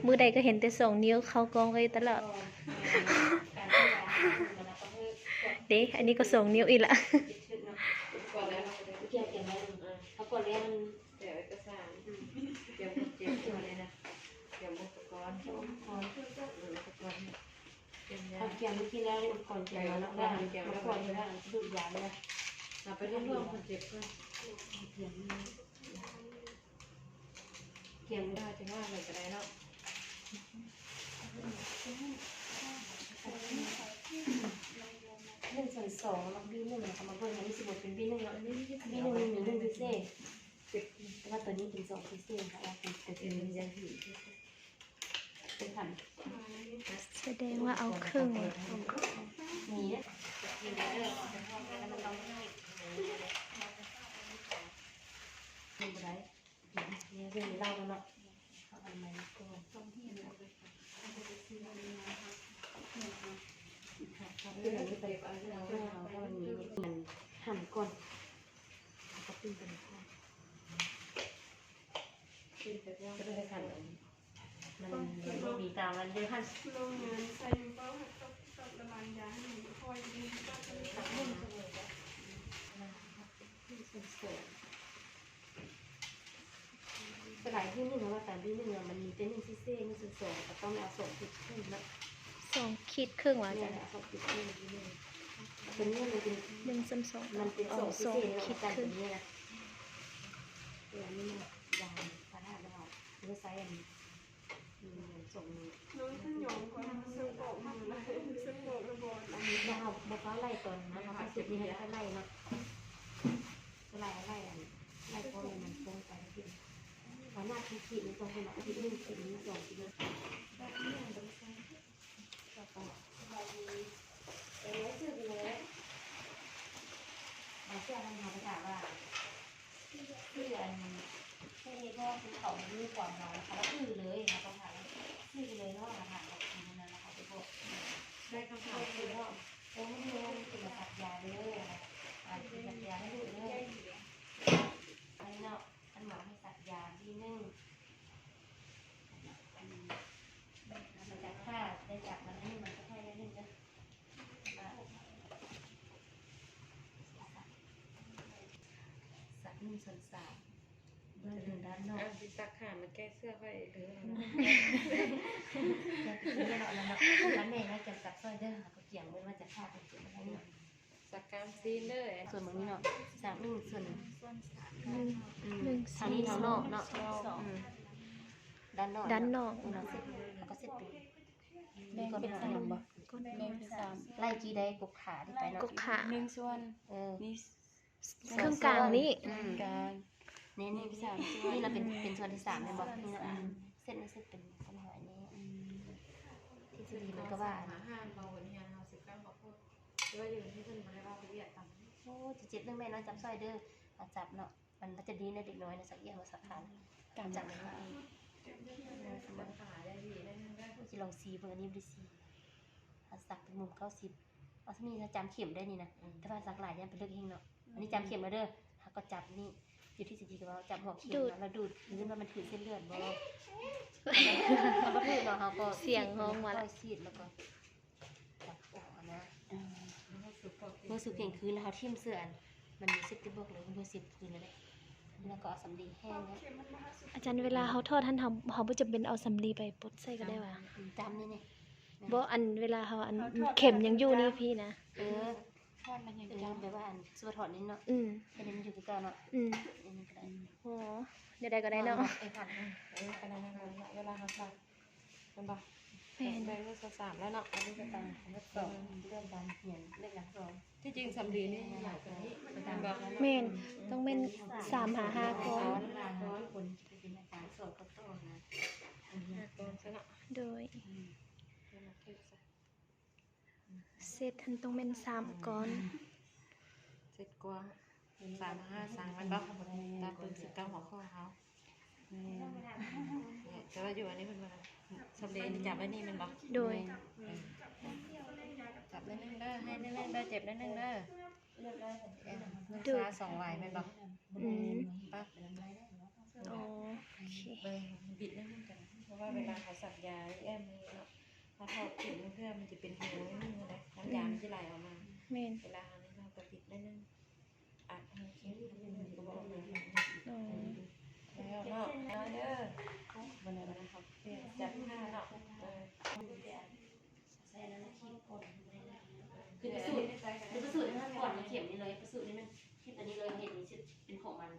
ມື້ໃດກໍເຫັນແຕ່ສອງນິ້ວເຂົ້າກ້ອງໄວ້ຕະຫຼອດ. ເດ້ ອັນນີ້ກໍສອງນິ້ວອີກລະ. ກຽມໄວ້ນຳ ອາ ເອົາກ່ອນແລ້ວມັນ ແຕ່ເອກະສານ ອືມ ກຽມຄົນເຈັບກ່ອນເລີຍນະ ກຽມອຸປະກອນ ກຽມອຸປະກອນ ອືມ ອຸປະກອນ ເຮົາກຽມມື້ກີ້ແລ້ວ ອຸປະກອນກຽມມາແລ້ວ ເອີ ກຽມມາກ່ອນ ເຮົາໄປເບິ່ງຄົນເຈັບກ່ອນ ກຽມໄດ້ ຈະວ່າໄປກໍໄດ້ເນາະ. ໜຶ່ງສ່ວນສອງເນາະ ບີໜຶ່ງ ເຮົາກໍມາເບິ່ງ ອັນນີ້ຊິໝົດເປັນບີໜຶ່ງເນາະ ບີໜຶ່ງມີໜຶ່ງຊີຊີ ແຕ່ວ່າຕົວນີ້ເປັນສອງຊີຊີ ເຮົາເອົາເປັນຕົວນີ້ ສະແດງວ່າເອົາເຄິ່ງ ນີ້ເດ້ ນີ້ເປັນເຫຼົ້າເນາະ ເອົາອັນໃໝ່ກ່ອນ ຫັ້ນກ່ອນ ເອົາປຶ້ງໄປກ່ອນ ມັນບໍ່ມີຕາມັນເດີຫັ້ນ ສະໄລທີ່ໜຶ່ງວ່າຕາມທີ່ໜຶ່ງ ມັນມີແຕ່ໜຶ່ງຊີຊີ ໜຶ່ງສ່ວນສອງ ກໍຕ້ອງເອົາສອງຂີດເຄິ່ງເນາະ ສອງຂີດເຄິ່ງວ່າ ແມ່ນ ຈັ່ງ ເອົາສອງຂີດເຄິ່ງ ຕົວນີ້ມັນເປັນ ໜຶ່ງສ່ວນສອງ ມັນເປັນສອງ ສອງຂີດເຄິ່ງ ຕົວນີ້ນະ ຕົວນີ້ນະ ບາງປານນັ້ນ ແລ້ວກໍໃຊ້ອັນ ອືມ ສົມ ນ້ອງຂຶ້ນຍອງກ່ອນ ເຊິ່ງບອກມືນະ ເຊິ່ງບອກລະບອນ ອັນນີ້ ແລ້ວເຮົາບໍ່ຟ້າວໄລ່ຕອນນັ້ນ ເຮົາຊິສຸກນີ້ໃຫ້ໄລ່ເນາະ ໄລ່ໄລ່ອັນ ໄລ່ພໍໃຫ້ມັນກົງໄປ ເຮົານັບທີ່ຂີດນີ້ ຕ້ອງໄປນັບທີ່ໜຶ່ງ ຂີດນີ້ ສອງ ຂີດນີ້ ສະບາຍດີ ເອີ ຊື່ເລີຍ ບາງເທື່ອເຮົາໄປຖາມວ່າ ຄືອັນ ຄືເຮັດບໍ່ ຄືເຂົາມີຄວາມເຮົາ ເຂົາວ່າ ອື ເລີຍ ເຮົາຕ້ອງຖາມວ່າ ອື ເລີຍເນາະ ເຮົາຖາມແບບນັ້ນນະ ເຂົາຈະບອກ ໄດ້ຄຳຖາມຄືເນາະ ໂອ້ ເຮົາເປັນສັກຢາເດີ ອາ ເປັນສັກຢາໃຫ້ລູກເດີ ອັນນີ້ເນາະ ອັນໝໍໃຫ້ສັກຢາທີໜຶ່ງ ອືມ ມາຈາກຂ້າ ໄດ້ຈາກມັນ ອັນນີ້ມັນຈະໃຫ້ໄດ້ໜຶ່ງເດີ ສັກໜຶ່ງສ່ວນສາມ ເບິ່ງທາງດ້ານນອກ ເອົາຊິສັກຂາມາແກ້ເສື້ອຂ້ອຍເດີ ແກ້ເສື້ອເນາະ ອັນນັ້ນເນາະ ອັນແມ່ນະ ກຽມສັກຊ່ອຍເດີ ເຮົາກໍກຽມເບິ່ງວ່າຈະຂາດເປັນຈຸດໃດເນາະ ສັກກາມຊີ້ນເດີ ສ່ວນເບິ່ງນີ້ເນາະ ສັກໜຶ່ງສ່ວນ ອືມ ທາງນີ້ທາງນອກເນາະ ອືມ ດ້ານນອກ ດ້ານນອກ ເຮົາກໍເຊັດເປັນ ແບ່ງເປັນສາມ ແບ່ງເປັນສາມ ໄລ່ຈີ່ໄດ້ກົກຂານີ້ໄປເນາະ ກົກຂາ ໜຶ່ງສ່ວນ ເອີ ນີ້ ເຄິ່ງກາງນີ້ ອືມ ກາງ ນີ້ ນີ້ ສາມສ່ວນ ນີ້ລະເປັນ ເປັນສ່ວນທີສາມແມ່ນບໍ່? ນີ້ລະ ອືມ ເສັ້ນນີ້ເສັ້ນເປັນ ເປັນຫອຍນີ້ ອືມ ທິດສະດີມັນກໍວ່າ ຫ້າມເຮົາ ຫົວເຮືອນເຮົາ ສິບເກົ້າຄອບຄົວ ແຕ່ວ່າຢູ່ທີ່ເພິ່ນບໍ່ໄດ້ເວົ້າລະອຽດປານນັ້ນ ໂອ້ ຊິເຈັບເລື່ອງແມ່ເນາະ ຈັບຊ່ອຍເດີ ເອົາຈັບເນາະ ມັນ ມັນຈະດີໃນເດັກນ້ອຍນະ ສັກອຽງວ່າສັກຂານ ການຈັບຂາ ເອີ ຊິລອງສີເບິ່ງ ອັນນີ້ບໍ່ໄດ້ສີ ເຮົາສັກເປັນມຸມເກົ້າສິບ ເອົາສ່ຳນີ້ຈຳເຂັມໄດ້ນີ້ນະ ອືມ ແຕ່ວ່າສັກຫຼາຍຢ້ານໄປເລິກແຮງເນາະ ອືມ ອັນນີ້ຈຳເຂັມແລ້ວເດີ ເຮົາກໍຈັບນີ້ ຢູ່ທີ່ສະດີກໍເວົ້າ ຈັບຫົວເຂັມເນາະ ແລ້ວດູດພື້ນວ່າມັນຖືກເສັ້ນເລືອດບໍ່ ຄັນບໍ່ຖືກເນາະ ເຮົາກໍສຽງຮ້ອງມາລະ ຄ່ອຍສີດ ແລ້ວກໍຈັບອອກນະ ເມື່ອສຸກພຽງຄືນແລ້ວເຮົາຖິ້ມເສື້ອ ອັນມັນມີເຊັດຕິບອກເລີຍ ເມື່ອສິບຄືນແລ້ວເດ້ ແລ້ວກໍເອົາສຳລີແຫ້ງນະ ອາຈານ ເວລາເຮົາຖອດຫັ້ນ ເຮົາ ເຮົາບໍ່ຈຳເປັນເອົາສຳລີໄປປົດໃສ່ກໍໄດ້ຫວາ? ອືມ ຈຳນີ້ ນີ້ ບໍ່ ອັນເວລາເຮົາ ອັນເຂັມຍັງຢູ່ນີ້ພີ້ນະ ເອີ ຖອດມັນຍັງ ເອີ ຈຳ ແບບວ່າອັນ ສົມມຸດຖອດນີ້ເນາະ ອືມ ເຮັດໃຫ້ມັນຢູ່ຄືເກົ່າເນາະ ອືມ ອັນນີ້ກໍໄດ້ ໂອ້ ແນວໃດກໍໄດ້ເນາະ ເອີ ເວລາເຮົາສັກ ແມ່ນບໍ່? ແມ່ນ ແບ່ງເປັນສ່ວນສາມແລ້ວເນາະ ອັນນີ້ກໍຕາມ ເລີ່ມການຂຽນເລກຫຼັກສອງ ທີ່ຈິງສຳລີນີ້ຫຼາຍກວ່ານີ້ ແມ່ນບໍ່? ແມ່ນ ຕ້ອງແມ່ນສາມຫາຫ້າກ້ອນ ຫ້າກ້ອນ ເປັນອາຈານສອນກໍຕໍ່ນະ ຫ້າກ້ອນຊະເນາະ ໂດຍ ອືມ ເຊັດຫັ້ນຕ້ອງແມ່ນສາມກ້ອນ ເຊັດກວ້າງ ສາມຫ້າ ສາມ ແມ່ນບໍ່? ຕາມເບິ່ງສິບເກົ້າຫົວຂໍ້ເຮົາ ແມ່ນ ແຕ່ວ່າຢູ່ອັນນີ້ເພິ່ນວ່າສຳເລັດ ຈັບໄວ້ນີ້ແມ່ນບໍ່? ໂດຍ ເອີ ຈັບໜ້ອຍໜຶ່ງເດີ ໃຫ້ໜ້ອຍໜຶ່ງເດີ ເຈັບໜ້ອຍໜຶ່ງເດີ. ເອີ ໂດຍ ຊາສອງໄວແມ່ນບໍ່? ອືມ ປະ ອໍ ໂອເຄ ເບິ່ງ ບິດໜ້ອຍໜຶ່ງກໍໄດ້ ເພາະວ່າເວລາເຂົາສັກຢາອີແອມນີ້ເນາະ ເຮົາຖອດເຂັມເພື່ອມັນຈະເປັນແຜໜຶ່ງນະ ນ້ຳຢາມັນຈະໄຫຼອອກມາ. ແມ່ນ ເວລາເຮົານີ້ເຮົາກໍບິດໜ້ອຍໜຶ່ງ ອັດໃຫ້ເຂັມມັນບໍ່ອອກມາ. ອໍ ແລ້ວເນາະ ເດີ ບັດນີ້ເຮົາປ່ຽນຈັບຜ້າເນາະ. ເອີ ໃສ່ອັນນັ້ນແຫຼະ ຂີດກ່ອນ ຄືປະສູດ ຄືປະສູດໃຫ້ມັນກ່ອນ ມັນເຂັມນີ້ເລີຍ ປະສູດໃຫ້ມັນ ຂີດອັນນີ້ເລີຍ ເຫັນນີ້ຊິເປັນຂອງມັນ